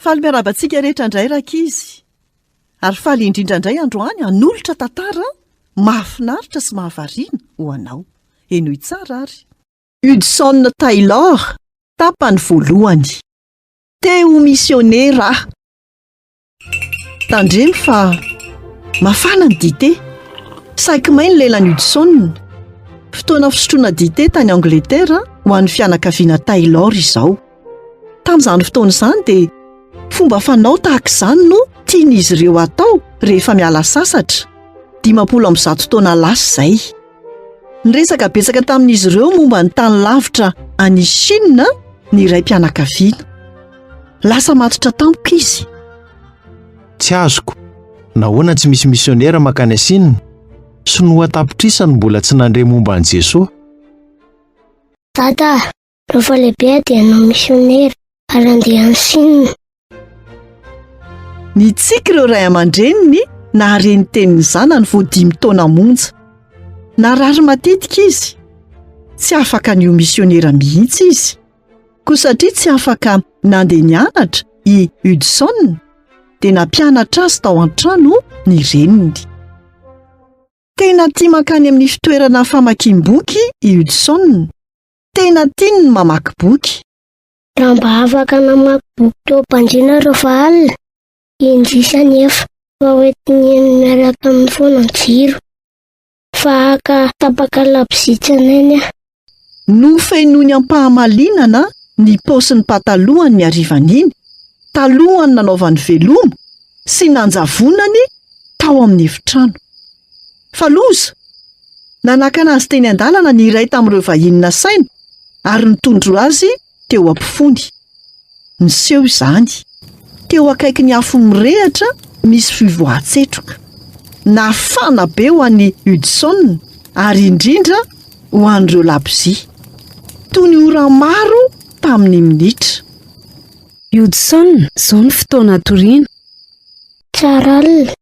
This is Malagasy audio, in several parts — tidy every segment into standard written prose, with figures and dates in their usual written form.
Faly miarahaba antsika rehetra indray rankizy. Ary faly indrindra indray androany hanolotra tantara mahafinaritra sy mahavariana ho anao. Henoy tsara ary. Hudson Taylor, tapany voalohany. Te ho misionera aho. Tandremo fa mafana ny dite. Saiky may ny lelan'i Hudson. Fotoana fisotroana dite tany Angletera ho an'ny fianakaviana Taylor izao. Tamin'izany fotoana izany dia fomba fanao tahaka izany no tian'izy ireo hatao rehefa miala sasatra, 150 taona lasa izay. Niresaka betsaka tamin'izy ireo momba ny tany lavitra any Chine ny raim-pianakaviana. Lasa matotra tampoka izy. Tsy azoko. Nahoana tsy misy misionera mankany Chine? Sinoa an-tapitrisa no mbola tsy nandre momba an'i Jesoa. Dada, Rehefa lehibe aho dia hanao misionera ary handeha any Chine. Nitsiky ireo ray aman-dreniny nahare ny tenin'ny zanany vao dimy taona monja. Narary matetika izy. Tsy afaka ny ho misionera mihitsy izy. Koa satria tsy afaka nandeha nianatra i Hudson, dia nampianatra azy tao an-trano ny reniny. Tena tia mankany amin'ny fitoerana famakiam-boky i Hudson. Tena tiany ny mamaky boky. Raha mba afaka namaky boky teo am-pandriana aho rehefa alina, indrisy anefa fa hoentiny eny miaraka aminy foana ny jiro. Fa haka tapaka labozia tsy hanainy aho. Nofenoiny am-pahamalinana ny paosin'ny patalohany ny harivan'iny, talohan'ny nanaovany veloma sy nanjavonany tao amin'ny efitrano. Fa loza! Nanakana azy teny an-dalana ny iray tamin'ireo vahiny nasaina ary nitondro azy teo ampofoany. Niseho izany, teo akaikin'ny afo mirehitra misy fivoahan-tsetroka. Nafana be ho an'i Hudson ary indrindra ho an'ireo labozia. Toy ny ora maro tamin'ny minitra. Hudson, izao ny fotoana hatoriana. Tsara alina.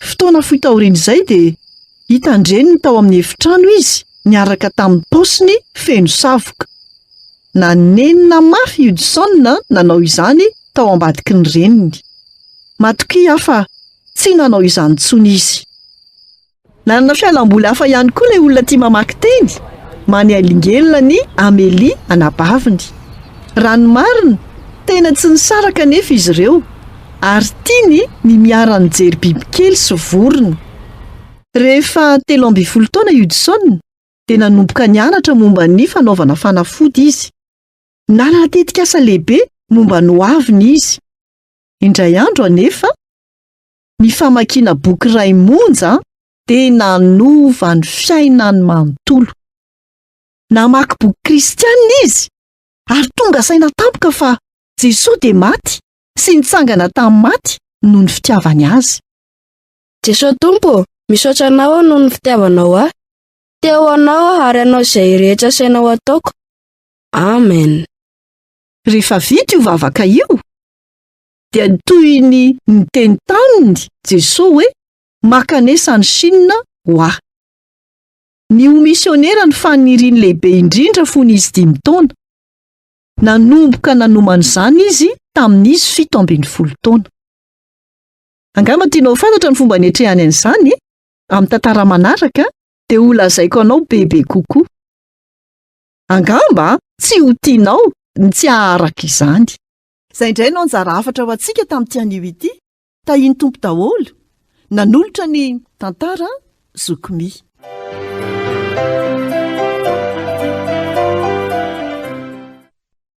Fotoana fohy taorian'izay dia hitan-dreniny tao amin'ny efitrano izy niaraka tamin'ny paosiny feno savoka. Nanenina mafy i Hudson nanao izany tao ambadiky ny reniny. Matokia aho fa tsy nanao izany intsony izy. Nanana fialamboly hafa ihany koa ilay olona tia mamaky teny, manelingelina an'i Amelia anabaviny. Raha ny marina, tena tsy nisaraka anefa izy ireo, ary tiany ny miara-nijery bibikely sy vorona. Rehefa 13 taona i Hudson, dia nanomboka nianatra momba ny fanaovana fanafody izy. Nanana tetikasa lehibe momba ny hoaviny izy. Indray andro anefa, Ny famakiana boky iray monja dia nanova ny fiainany manontolo. Namaky boky kristianina izy ary tonga saina tampoka fa Jesoa dia maty sy nitsangana tamin'ny maty noho ny fitiavany azy. Jesoa Tompo ô, misaotra Anao aho noho ny fitiavanao ahy. Te ho Anao aho ary hanao izay rehetra asainao ataoko. Amen. Rehefa vita io vavaka io, dia toy ny niteny taminy Jesoa hoe makanesa any Chine ho ahy. Ny ho misionera no faniriany lehibe indrindra fony izy dimy taona. Nanomboka nanomana izany izy tamin'izy 17 taona. Angamba tianao ho fantatra ny fomba niatrehany an'izany e? Amin'ny tantara manaraka dia holazaiko anao bebe kokoa. Angamba tsy ho tianao ny tsy haharaka izany. Izay indray no anjara hafatra ho antsika tamin'ity anio ity. Tahian'ny Tompo daholo. Nanolotra ny tantara Zoky Mi.